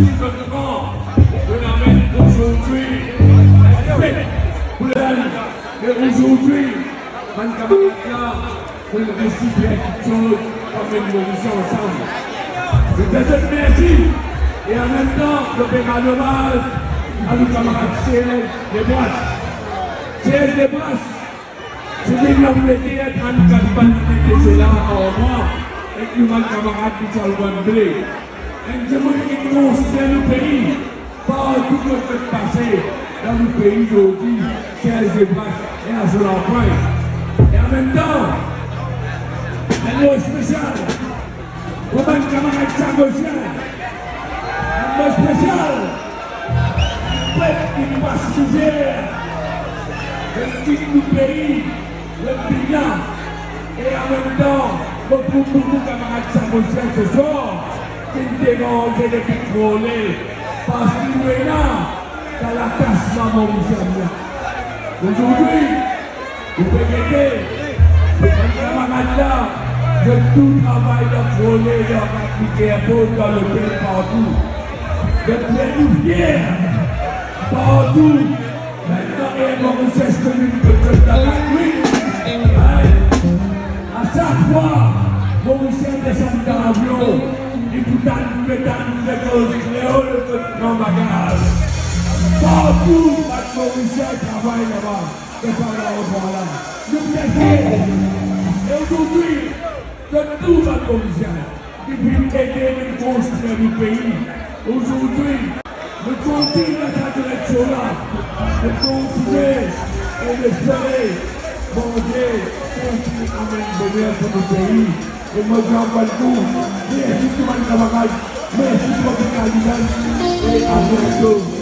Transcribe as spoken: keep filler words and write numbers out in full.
Zot pran, zot amenn azordi enn fet pou lezenn. E azordi, bann kamarad la, zot reysi fer kiksoz pou amenn Morisien ansam. Zot dir zot mersi. E anmemtan, zot pe rann omaz a nou kamarad Serge Debras. Serge Debras, se enn lom lete trannkat bann ane de sela ar mwa, ek nou bann kamarad ki ti al Wembley. Enn dimoun ki konstrir nou pei, partou kot zot pase dan nou pei zordi, Serge Debras ena so lanprint. E anmemtan, enn mo spesial pou bann kamarad Samosien, enn mo spesial, pep ki pas mizer, zot kit nou pei, zot vinn la. E anmemtan, mo trouv boukou kamarad Samosien seswar ki deranze depi Krole, parski nou ena sa latasman Morisien la. Azordi, ou pe gete, bann kamarad la, zot tou travay dan Krole, dan Gatwick Airport, dan lotel, partou. Zot fer nou fier partou. Mintnan, er Morisien, eski nou pe tann Gatwick? Ey, a sak fwa Morisien desann dan lavion, li pou tann, li pou tann, li pou koz kreol, li pou pran bagaz. Partou bann Morisien travay laba. Se pa la, se pa la. Nou pe fier. E azordi, zot tou bann Morisien ki vinn ede nou konstrir nou pei. Azordi, nou kontign dan sa direksion la. Nou kontign e nou espere Bondie kontign amenn boner pou nou pei. E mo dir ankor enn kou, mersi tou bann kamarad, mersi tou bann kandida, e a biento.